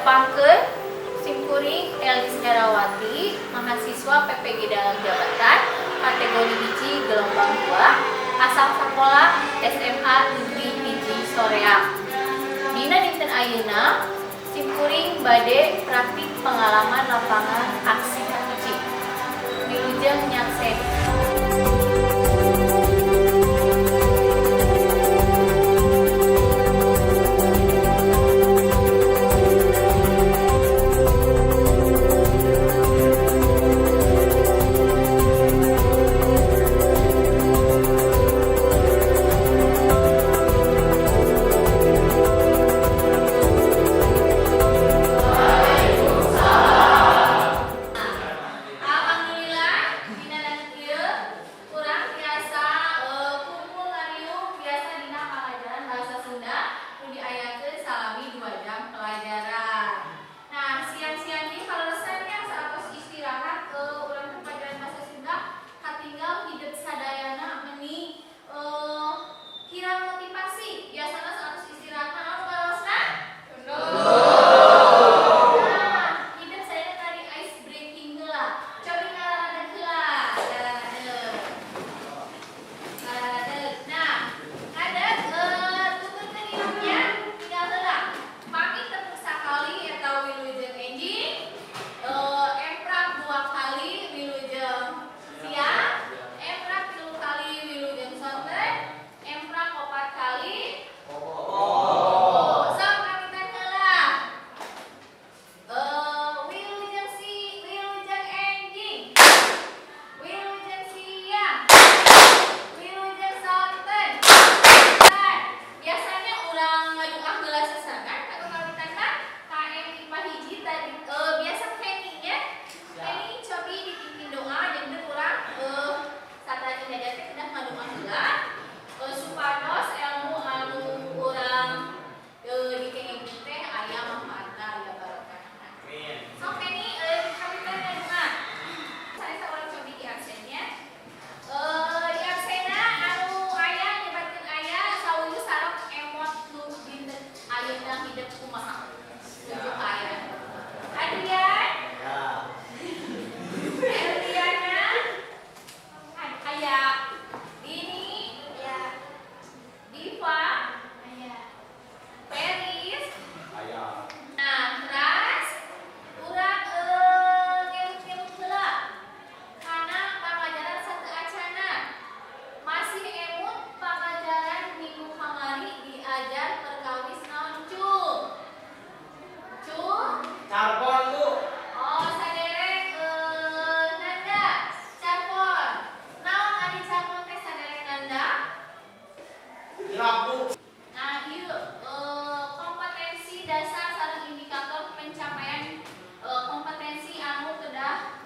Tepangkeun, simkuring Elis Herawati, mahasiswa PPG dalam jabatan, kategori hiji gelombang 2, asal sekolah SMA Negeri Hiji Soreang. Dina dinten ayeuna, simkuring bade praktik pengalaman lapangan aksi kahiji. Wilujeng nyaksen. Alhamdulillah, dina danget ieu urang tiasa kumpul ngariung biasa dina pangajaran bahasa Sunda nu diayakeun salami 2 jam pelajaran. Nah, siang-siang ini kaleresan nya saatos istirahat urang teh pelajaran bahasa Sunda katinggal hidep sadayana meni kirang motivasi. Biasana saatos istirahat mah anu ngaraosna? Nah, hidep saya tadi ice breaking heula. Cobi ngararadeg heula, ngararadeg. Ngararadeg. Nah, ngadeg tuturkeun indungnya tinggal heula. Pami tepuk sakali eta wilujeng enjing, emprak dua kali wilujeng siang, emprak tilu kali wilujeng sonten, emprak opat kali. Oh, sok kamitan heula. Wilujeng wilujeng enjing. Wilujeng siang. Wilujeng sonten. Nah, biasanya urang ngaduah heula sasarengan atau kawitan mah KM IPA hiji tadi biasa Kenny nya. Kenny cobi dipimpin doa jadi urang sateuacan jajan teh kedah ngadoa heula supados ilmu anu urang dikenging teh aya manfaatna, aya barokahna. Sok Kenny, kawitan ngadoa. Saya urang cobi di absennya. Di absenna anu aya nyebatkeun aya sawieu sareng emot nu dinten ayeuna hidep kumaha. Tunjuk aya. Adrian, Erdiana, aya, Dini, Ya, Diva, aya. Peris. Nah, terus urang ngemut-ngemut heula. Kana pangajaran sateuacanna. Masih emut pangajaran minggu kamari diajar perkawis naon cu? Cu? Carpon, Bu. Oh, saderek Nanda, carpon. Naon ari carpon teh, saderek Nanda? Jirap, Bu. Nah, ieu kompetensi dasar sareng indikator pencapaian kompetensi anu kedah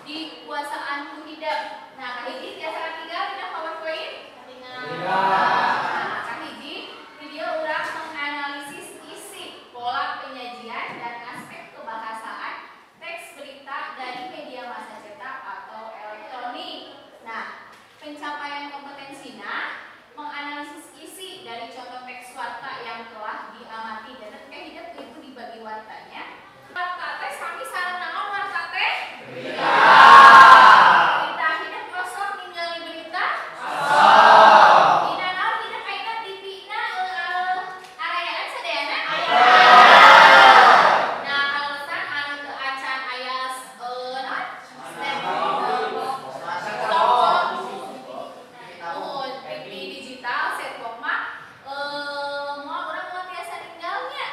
dikuasaan ku hidep. Nah, kahiji tiasa katinggal dina PowerPoint? Katinggal. Nah, kahiji di dieu urang menganalisis isi, pola penyajian dan aspek kebahasaan teks berita dari media massa cetak atau elektronik. Nah, pencapaian kompetensina menganalisis isi dari contoh teks warta yang telah diamati dan kayak hidup itu dibagi wartanya. Warta teh sami sareng naon warta teh? Berita. Berita hidup osok ningali berita? Dina naon hidup ayeuna TV na arayaan sadayana? Nah, kaleresan anu teu acan aya naon? Oh, TV digital set box mah moal urang moal tiasa ninggalnya.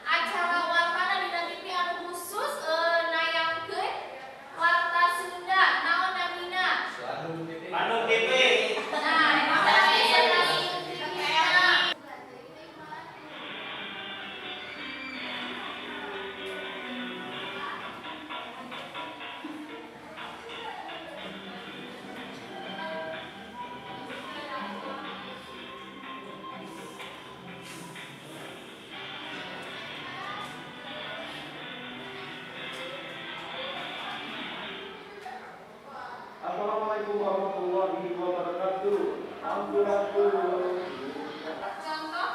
Acara wartana dina TV anu khusus nayangkeun warta Sunda, naon namina? Bandung TV. Nah, eta stasiun TV na. Assalamualaikum warahmatullahi wabarakatuh. Sampurasun. Contoh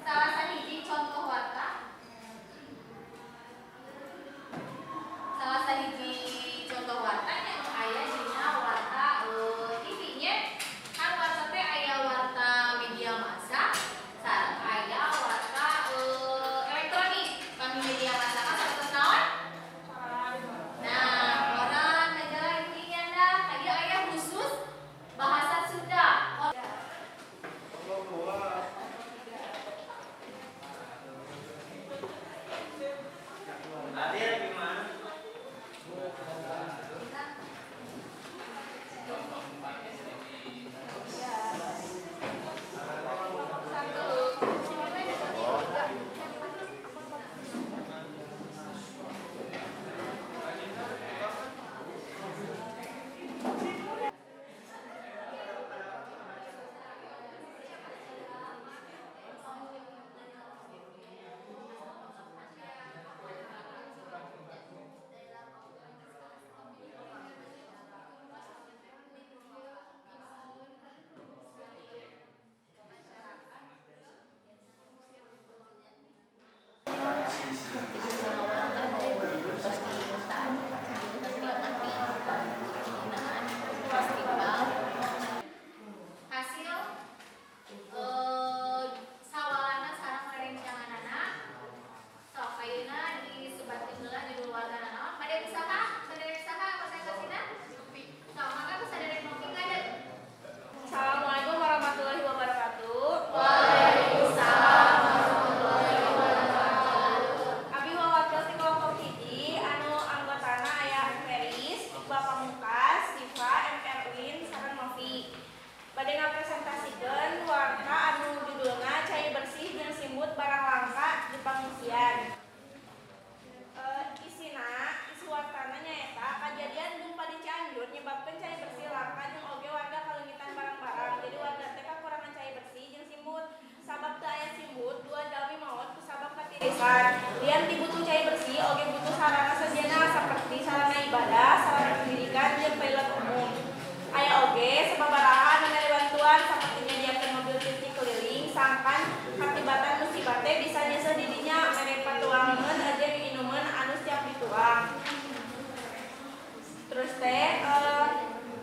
salah sahiji contoh warta. dibutuhkan. Lian ti butuh cai bersih oge butuh sarana sejena seperti sarana ibadah, sarana pendidikan, jeung toilet umum. Aya oge sababaraha anu mere bantuan saperti nyadiakeun mobil cuci keliling, sangkan katibatan musibah teh bisa nyeuseuh di dinya, mere patuangeun jeung minuman anu siap dituang. Terus teh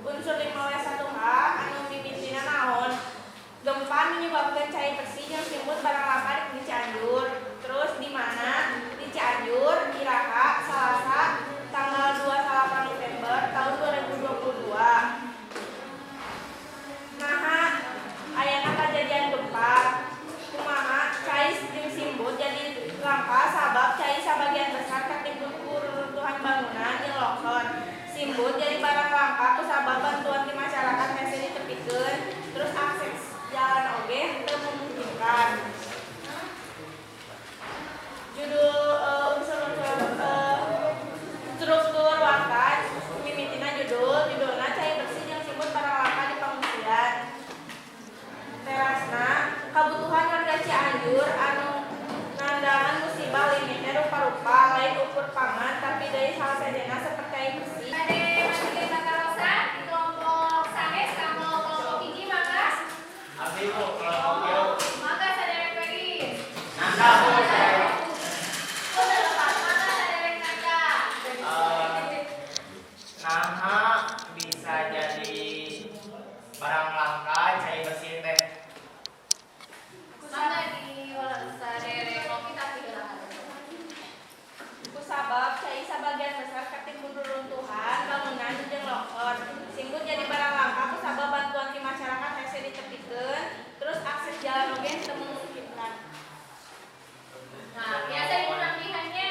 unsur 5W1H anu mimitina naon? Gempa menyebabkan cai bersih jeung simbut barang langka di Cianjur. Terus di mana? Di Cianjur, Iraha, Salasa, tanggal 28 November tahun 2022. Naha ayana kajadian gempa? Kumaha cai jeung simbut jadi langka? Sabab cai sabagian besar katimbun ku reruntuhan bangunan jeung longsor. Simbut jadi barang langka kusabab bantuan di masyarakat hese ditepikeun, terus akses jalan oge teu memungkinkan. Judul unsur-unsur struktur warta mimitina judul, judulna cai bersih jeung simbut barang langka di pengungsian. Terasna kabutuhan warga Cianjur anu nandangan musibah limitnya rupa-rupa, lain ukur pangan, tapi dari salah sejena seperti air bersih. Bade masih patarosan di kelompok sanes kanggo kelompok hiji, mangga. Abdi, Bu, kelompok tilu. Mangga, saderek Feris. Nanda, Bu, saya. Oh, lepat, mangga saderek Nanda. Naha bisa jadi barang langka cai bersih teh? Mangga di saderek Loki, tapi heula. Kusabab cai sabagian besar katimbun reruntuhan bangunan jeung longsor. Simbut jadi barang langka kusabab bantuan ti masyarakat hese ditepikeun, terus akses jalan oge teu memungkinkan. Nah, biasa ibu nambihannya,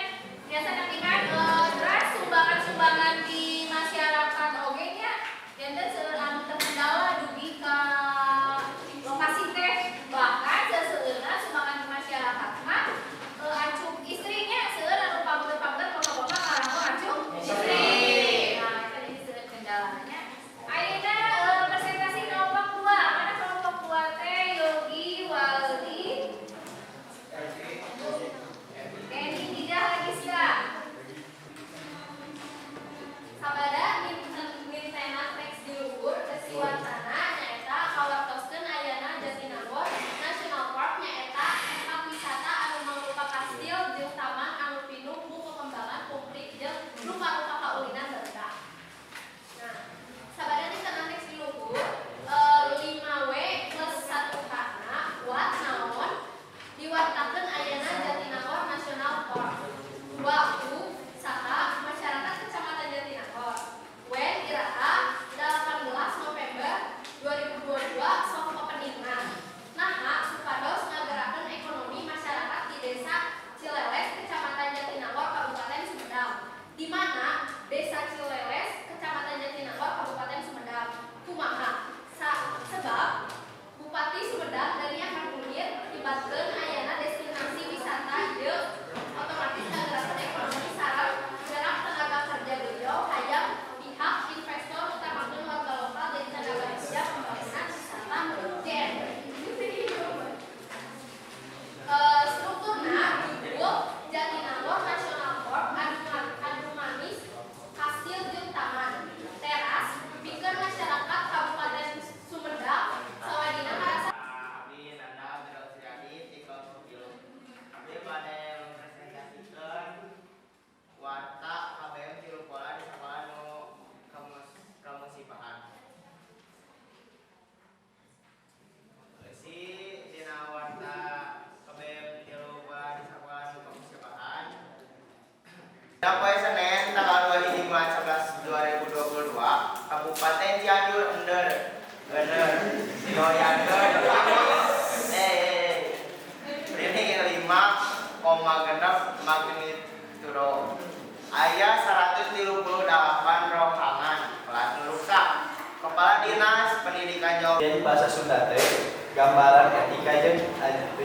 biasa nambihan terus sumbangan-sumbangan di masyarakat oge nya janten seueur anu terkendala dugi ka lokasi teh, bahkan seseueurna sumbangan di masyarakat mah acuk istrinya. Seueur anu pabeget-pabeget, bapak-bapak ngarango acuk istri. Nah, itu jadi seueur kendalanya. Ayeuna presentasi kelompok 2. Mana kelompok 2 teh? Yogi, Waldi, Kenny, tidak lagi sih. Sabada mintena teks di luhur kesiwatana nyaeta kawartoskeun ayana Jatinangor National Park, nyaeta tempat wisata anu mangrupa kastil jeung taman anu pinuh ku kekembangan puplik jeung rupa-rupa kaulinan barudak. Nah, sabada mintena teks di luhur 5W plus 1 H na what, naon diwartakeun ayana Jatinangor National Park. Waktu, saha, masyarakat Kecamatan Jatinangor. When, iraha, 18 November 2022 sok pepeningan. Naha supados ngagerakeun ekonomi masyarakat di Desa Cileles, Kecamatan Jatinangor, Kabupaten Sumedang. Di mana Desa Cileles, Kecamatan Jatinangor, Kabupaten Sumedang? Kumaha? Sebab Bupati Sumedang Dani Ahmad Munir libatkeun ayana destinasi wisata ieu otomatis ngagerakeun ekonomi sareng nyerap tenaga kerja. Beliau hayang pihak investor utamakeun warga lokal jadi tenaga kerja pembangunan wisata JNP. Strukturna judul Jatinangor National Park anu manis kastil jeung taman teras pikeun masyarakat Kabupaten Sumedang sawadina ngarasa. Abdi Nanda Abdul Sriadi di kelompok tilu. Abdi bade mempresentasikan warta KBM tilu pola di sekolah nu kamusibahan. Eusi dina warta KBM tilu pola di sekolah nu kamusibahan. Poe Senin tanggal 2 bulan 11 2022, Kabupaten Cianjur ender bener digoyangkeun ini 5,6 magnitudo. Aya 138 rohangan kelas nu rusak. Kepala Dinas Pendidikan Jawa Jadi bahasa Sunda teh gambaran etika jeung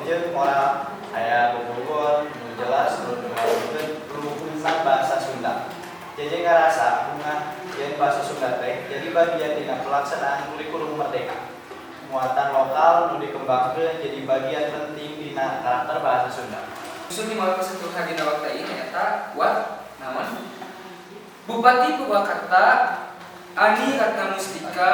jeung moral, aya bobogor nu jelas nu ngaluhurkeun luhurna bahasa Sunda. Jeje ngarasa bungah yen bahasa Sunda teh jadi bagian dina pelaksanaan kurikulum merdeka. Muatan lokal nu dikembangkeun jadi bagian penting dina karakter bahasa Sunda. Unsur 51 dina warta ieu nyaeta wat naon? Bupati Purwakarta Anny Ratna Mustika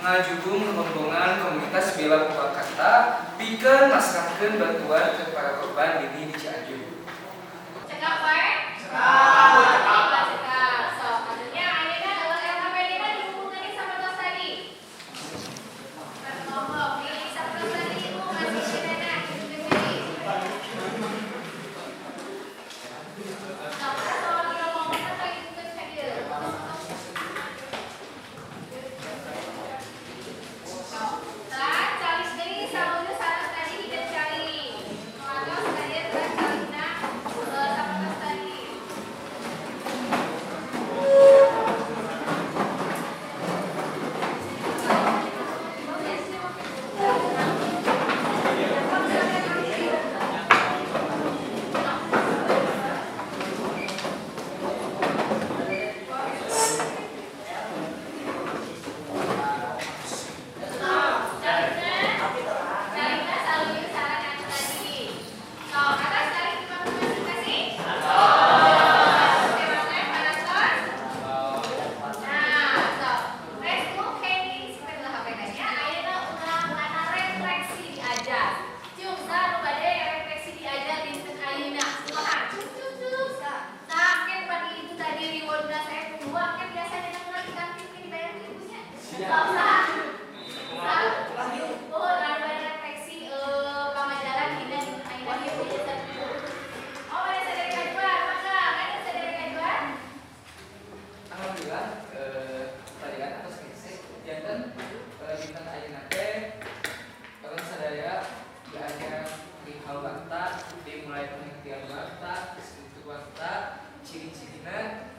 ngajugung rombongan komunitas Bela Purwakarta pikeun masrahkeun bantuan ke para korban lini di Cianjur. Cekap wae? Cekap. Cekap. Sok, maksudnya ayeuna LKPD na dihubungkeun sapertos tadi. Kelompok ini sapertos tadi ibu ngasih sirena sendiri. Sok, soal ngomong ka ibu ka dieu. Sok, tah calis deui salulus sareng tadi hideung cai. Atau sekalian tah calisna sapertos tadi. Calisna salulus sareng anu tadi. Sok, atas cari di bangku masing-masing. Oke, parantos. Nah, sok. Facebook kenging simpen lah HP-nya. Ayeuna urang ngana refleksi diajar. Cung, saha nu bade refleksi diajar dinten ayeuna? Kumaha? Cung, cung, cung. Nah, kan pagi itu tadi rewardna saya dua, kan biasanya nang di kantin ke dibayar ku ibunya. Sok, saha? Saha? Oh, anu bade refleksi pamajaran dina dinten ayeuna ieu biasa. Oh, ada sadari kajuan, mangga. Ada sadari kajuan? Alhamdulillah tadi kan atas hese janten dinten ayeuna teh urang sadaya diajar perihal warta, dimulai pengertian warta, struktur warta, ciri-cirina,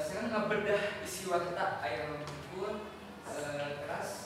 sekarang ngabedah isi warta aya pun teras.